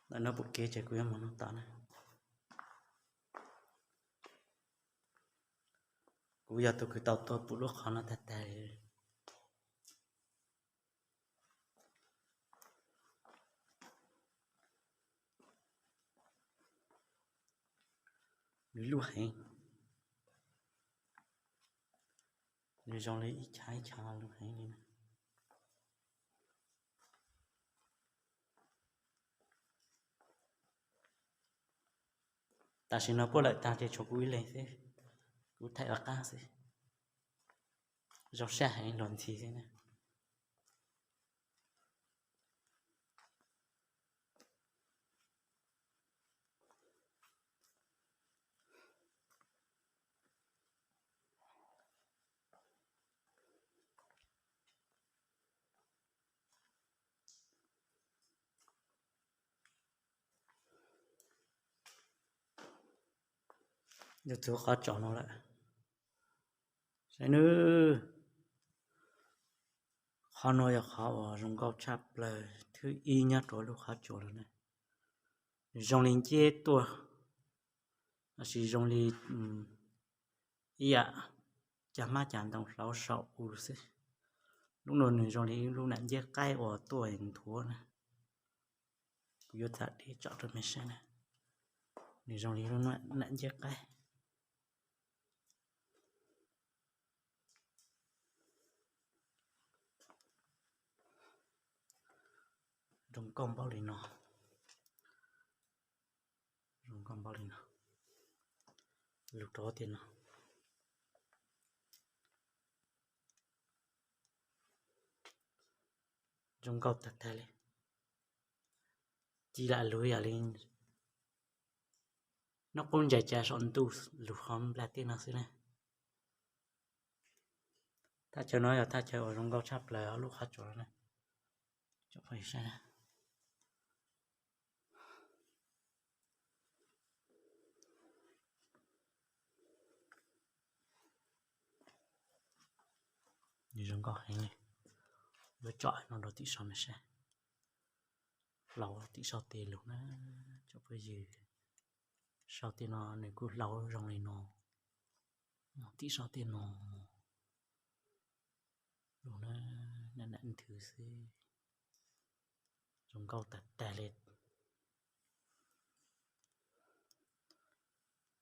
Ntawm no pum kev ces kuv yuav mus noj tom na. Kuv yog tus kws tau tuag pum lub qhov no tag tag. Nws luj heev, nws zoo li ib chav ib chav luj heev li na. Tam sim no puab lawm tag ces tshuav kuv ib leeg xwb, kuv thaij ua qab xwb. Zoo sab heev luag ntxhi xwb na. Yog txug qhov tsom no lawm, saib nawb. Qhov no yog qhov uas zoo nkauj tshaj plaws thwb ib nyob rau lub qhov tsua no na. Nws zoo li nceb tuaj, lossis zoo li ib yam cag hmab cag ntoo hlauv saum u xwb. Lub no nws zoo li lub nam nceb qaib uas tuaj nthuav na. Kuv yuav txham deb tsom rau mej saib na. Nws zoo li lub nam nceb qaib. Zoo nkauj npaum li no, zoo nkauj npaum li no, lug rau tiag no. Zoo nkauj tag tag li. Ci lam lug yam li noj qub ntsais ca saum ntuj lug qhov nplas tiaj no xwb na. Thaj chaw no yog thaj chaw uas zoo nkauj tshaj plaws lub qhov tsua no na. Nws zoo nkauj heev li. Yuav tsom no rau tim saum no saib. Hlauv tim saum tej lug na, tsoom phooj ywg. Saum tej no nws kuj hlauv zoo li no, tim saum tej no lug na, nam nam nthwv xwb. Zoo nkauj tag tag li.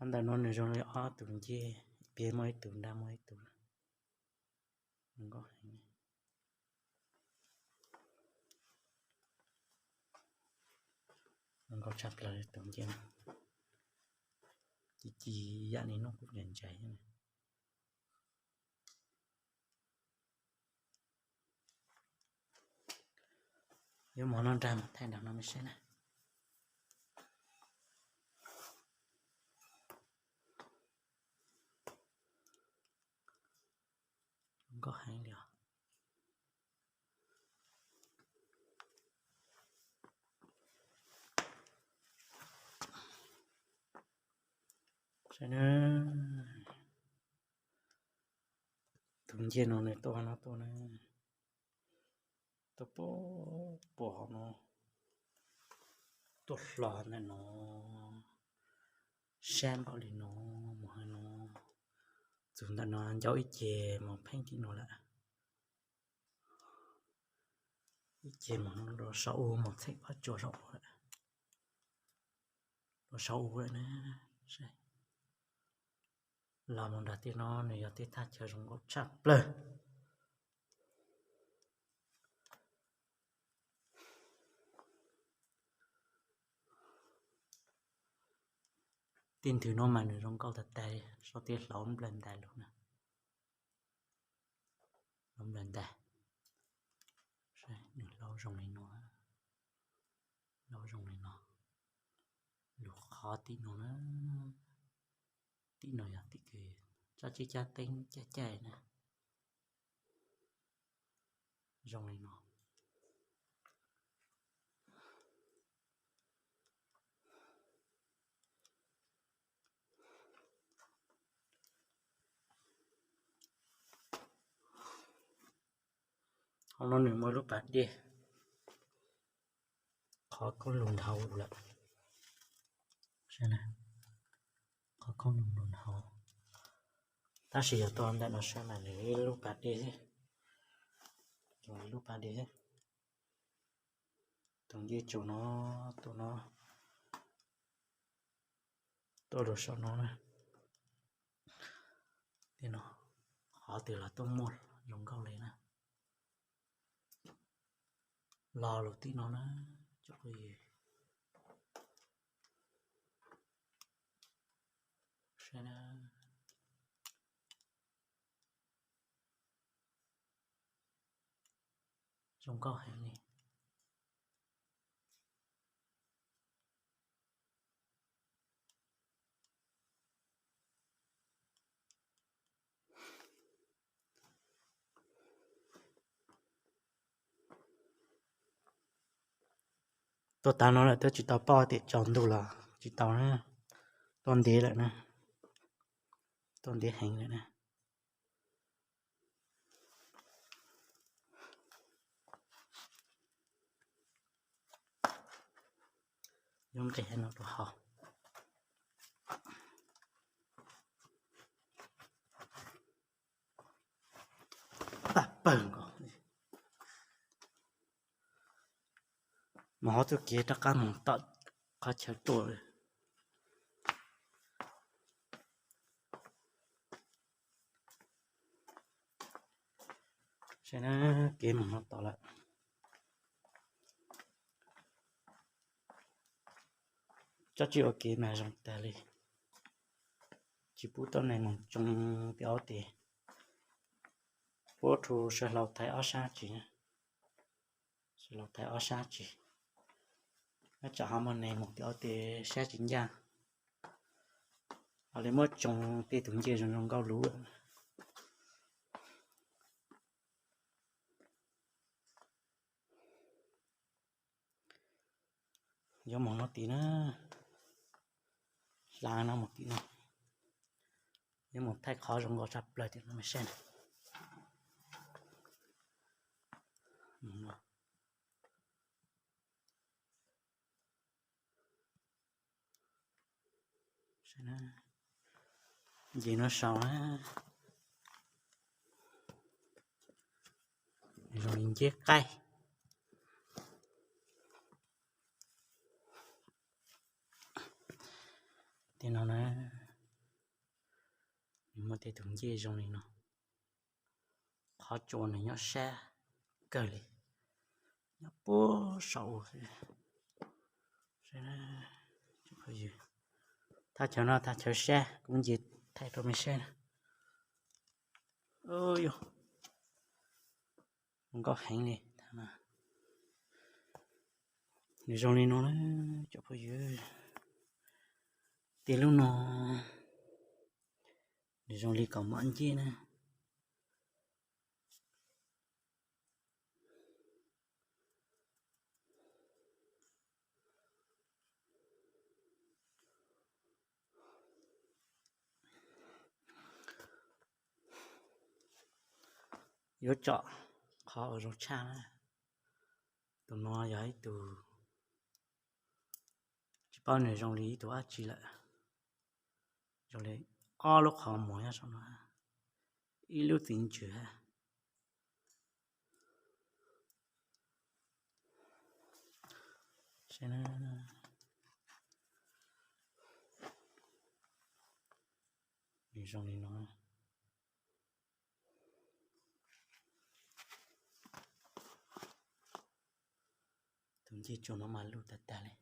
Ntawm no nws zoo li ob tug ncej, pem muaj ib tug, nrab muaj ib tug. Zoo nkauj heev. Zoo nkauj tshaj plaws tus ncej no. Ci ci yam li noj qub ntsais ntsais. Yuav mus noj nrag mus thaij nram no mej saib na. Zoo nkauj heev li os. Saib na, tus ncej no nws tuaj no tuaj na, tuaj puag pem no, tuaj hlo ntawm no, sab npaum li no, mus hais no, txug ntawm no ncau ib ce mus pheej tim no lawm. Ib ce mus no rau saum u mus txheem qhov tsua saum u lawm. Rau saum u lawm na. Los mus nram tej no nws yog tej thaj chaw zoo nkauj tshaj plaws. Tej nthwv no mas nws zoo nkauj tag tag, saib tej hlauv nplawg ntais lug na. Hlauv nplawg ntais, nws hlauv zoo li no, hlauv zoo li no, lug qhov tim no na. Tim no yog tim kws tsob tsib cab teeb caij caij na. Zoo li no. Hauv no nws muaj lub pas dej. Qhov koob lug nrhau lawm. Qhov koob lug nrhau. Tab sis yog tuaj ntawm no saib mas nws ib lub pas dej xwb. Ib lub pas dej xwb. Tus ncej tsuas no, tus no tuaj rau saum no na. Tej no qhov twg los tuaj muaj zoo nkauj li na. Los lug tim no na, cov phooj ywg. Saib na. Zoo nkauj heev li. Tuaj tas no lawm twb tsis tau paub tias tsaus ntuj los tsis tau na. Tuaj ntev lawm na. Tuaj ntev heev lawm na. Yuav nqis no rau hauv. Paj pawg nkaus. Mus hauv txoj kev rov qab mus tom qhov chaw tuaj. Saib na, kev mus no tom lawm. Tsob tsis ua kev mas zoo tas li. Tsis pub tuab neeg mus tsoo tim ub tim. Puab rhu sawv hlau thaiv ob sab tsis, sawv hlau thaiv ob sab tsis. Nyob tsam ho muaj neeg mus tim ub tim sab tsis ncaj, ho li muab tsoo tej tus ncej zoo zoo nkauj luv. Yuav mus no tim na, hla no mus tim no, yuav mus thaij qhov zoo nkauj tshaj plaws tim no mas saib na. Nce no saud na, zoo li nceb qaib. Tej no na, nws muaj tej tus ncej zoo li no. Qhov tsua nws nyob sab kawg li, nyob puag saum u xwb. Thaj chaw no thaj chaw sab, kuv nce thaij rau mej saib na. Yog zoo nkauj heev li. Nws zoo li no na, cov phooj ywg. Tej lub no nws zoo li kaus mom ncej na. Yuav tsom qhov uas zoo tshaj na. Tus no yog ib tug, tsis paub nws zoo li ib tug dab tsi lawm. Zoo li ob lub qhov muag nyob saum no, ib lub txiv ntsws hab. Nws zoo li no. Tus ncej tsuas no mas luj tag tag li.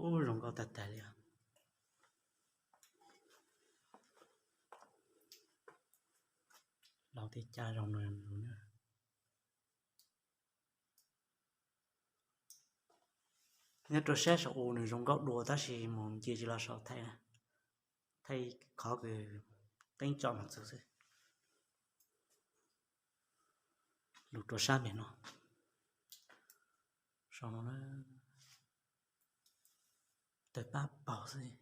Ub, zoo nkauj tag tag li os. Laus tej caj zoo no na. Nyob rau sab saum u nws zoo nkauj dua tab sis mus nce tsis los saum thaij, thaij qhov kws teeb tsom mus txug xwb. Lug rau sab pem no, Rau no na, tawg pab paug xwb.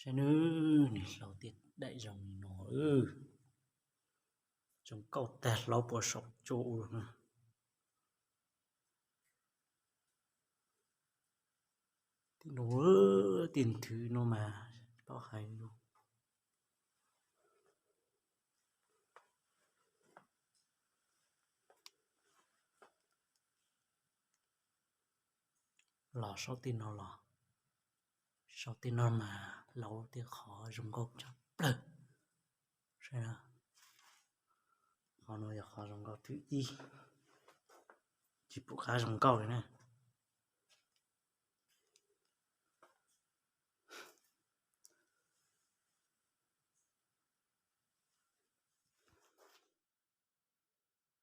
Saib nws, nws hlauv tiaj daim zoo li no. Zoo nkauj tag, hlauv puas saum tsua ua luaj na. Tij laug, tij nthwv no mas tsis paub hais li. Los saum tej no los, saum tej no mas hlauv tej qhov zoo nkauj tshaj plaws. Saib, qhov no yog qhov zoo nkauj thib ib, tsis pum qab zoo nkauj li na.